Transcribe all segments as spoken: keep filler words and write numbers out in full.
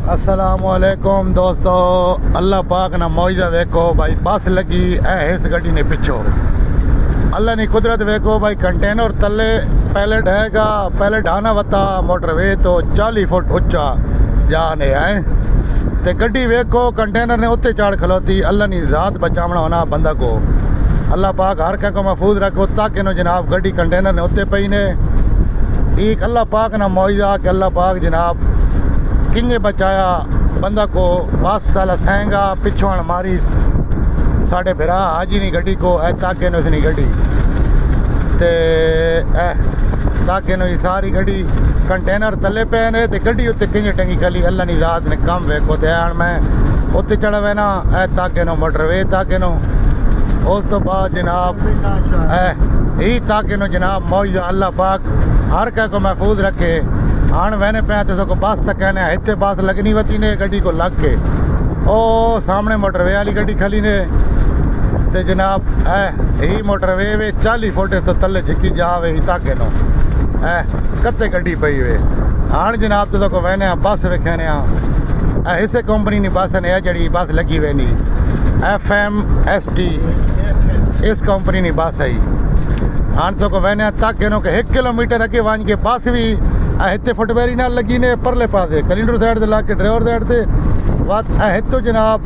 السلام علیکم دوستو، اللہ پاک نا معجزہ ویکھو بھائی، بس لگی اے اس گڈی نے پچھو۔ اللہ نی قدرت ویکھو بھائی، کنٹینر تلے پیلٹ ہے گا، پیلٹ آنا وتا موٹر وے تو چالی فٹ اچا جا نے آئے۔ تے گڈی ویکھو، کنٹینر نے اتے چڑھ کھلوتی۔ اللہ نی ذات بچاونا ہونا بندہ کو۔ اللہ پاک ہر کہیں کو محفوظ رکھو۔ تاکہ نو جناب گڈی کنٹینر نے اتے پئی نے۔ ایک اللہ پاک نا معجزہ کہ اللہ پاک جناب کنجے بچایا بندہ کو۔ بس سالا سینگا پچھوان ماری ساڈے بھرا حاجی نی گڈی کو، اے تاکہ نو اس نی گڈی۔ تے اے تاکہ نو یہ ساری گڈی کنٹینر تلے پے نے تے گڈی اتے کنجے ٹنگی کھلی۔ اللہ نی ذات نے کم ویکھو۔ تے ہن میں اتے چڑھا وینا، اے تاکہ نو موٹر وے تاکہ نو۔ اس تو بعد جناب اے ہی تاکہ نو جناب معجزہ اللہ پاک ہر کہیں کو محفوظ رکھے۔ ہن وینے پے تے سو کو بس تک کہنے ہتے بس لگنی وتی نے گڈی کو لگ کے۔ او سامنے موٹر وے والی گڈی کھلی نے۔ تے جناب اے ہی موٹر وے وے چالی فٹ تو تلے جھکی جا وے ہی تاکہ نو۔ اے کتے گڈی پئی وے۔ ہن جناب تے سو کو وینے آ بس ویکھنے آ۔ اے اسے کمپنی نی بس نے، اے جڑی بس لگی وے نی، ایف ایم ایس ٹی، اس کمپنی نی بس ہے۔ ہن تو کو وینے تک انہوں کہ ایک کلومیٹر اگے وانج کے بس بھی اے ہتے فٹ بیری نال لگی نے، پرلے پاسے کلینڈر سائیڈ تے لگ کے ڈرائیور سائیڈ تے۔ وات اے ہتو جناب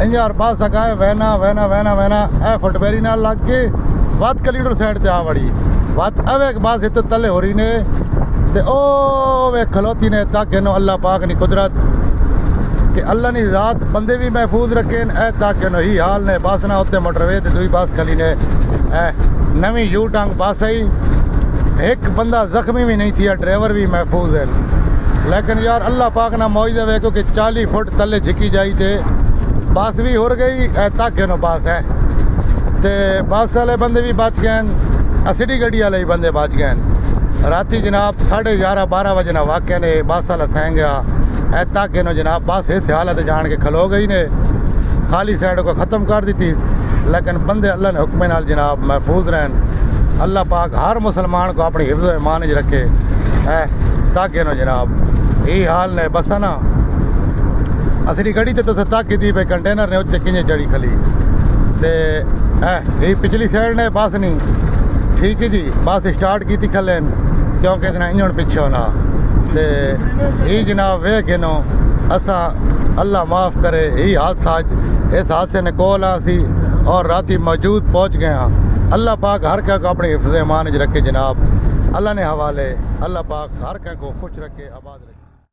انجار بس اگائے وینا، وینا، وینا، وینا، اے فٹ بیری نال لگ کے وات کلینڈر سائیڈ تے آ وڑی۔ وات اوے ایک بس ہتو تلے ہو رہی نے۔ تے او وے کھلوتی نے تاکہ نو اللہ پاک نی قدرت کہ اللہ نی ذات بندے بھی محفوظ رکھیں۔ اے تاکہ نو ہی حال نے بس نہ ہوتے موٹر وے تے دوئی بس کھلی نے۔ اے نویں یو ٹانگ بس ہے، ایک بندہ زخمی بھی نہیں تھیا، ڈرائیور بھی محفوظ ہے۔ لیکن یار اللہ پاک نہ معجزہ ویکھو کہ چالی فٹ تلے جھکی جائی تے بس بھی ہر گئی۔ اے تاکہ نو بس ہے تے بس والے بندے بھی بچ گئے، اسیڈی گڈی والے بھی بندے بچ گئے۔ راتی جناب ساڑھے گیارہ بارہ بجے نا واقعہ نے، بس والا سائیں گیا۔ اے تاکہ نو جناب بس اس حالت جان کے کھلو گئی نے، خالی سائیڈ کو ختم کر دیتی۔ لیکن بندے اللہ نے حکم نال جناب محفوظ رہن۔ اللہ پاک ہر مسلمان کو اپنی حفظ و ایمان وچ رکھے۔ اے تاکہ نو جناب یہ حال نے بس نا۔ اسری گڑی تے تو تاکہ دی پہ کنٹینر نے اچھے کنجے چڑھی کھلی۔ تے اے یہ پچھلی سائیڈ نے بس نہیں۔ ٹھیک ہے جی، بس سٹارٹ کیتی کھلے ہیں، کیونکہ اس نے انجن پچھے ہونا۔ تے یہ جناب وے گنو اساں، اللہ معاف کرے، یہ حادثہ اج، اس حادثے نے کول آ سی اور راتی موجود پہنچ گئے ہاں۔ اللہ پاک ہر کہیں کو اپنی حفظ ایمان وچ رکھے جناب۔ اللہ نے حوالے، اللہ پاک ہر کہیں کو خوش رکھے، آباد رکھے۔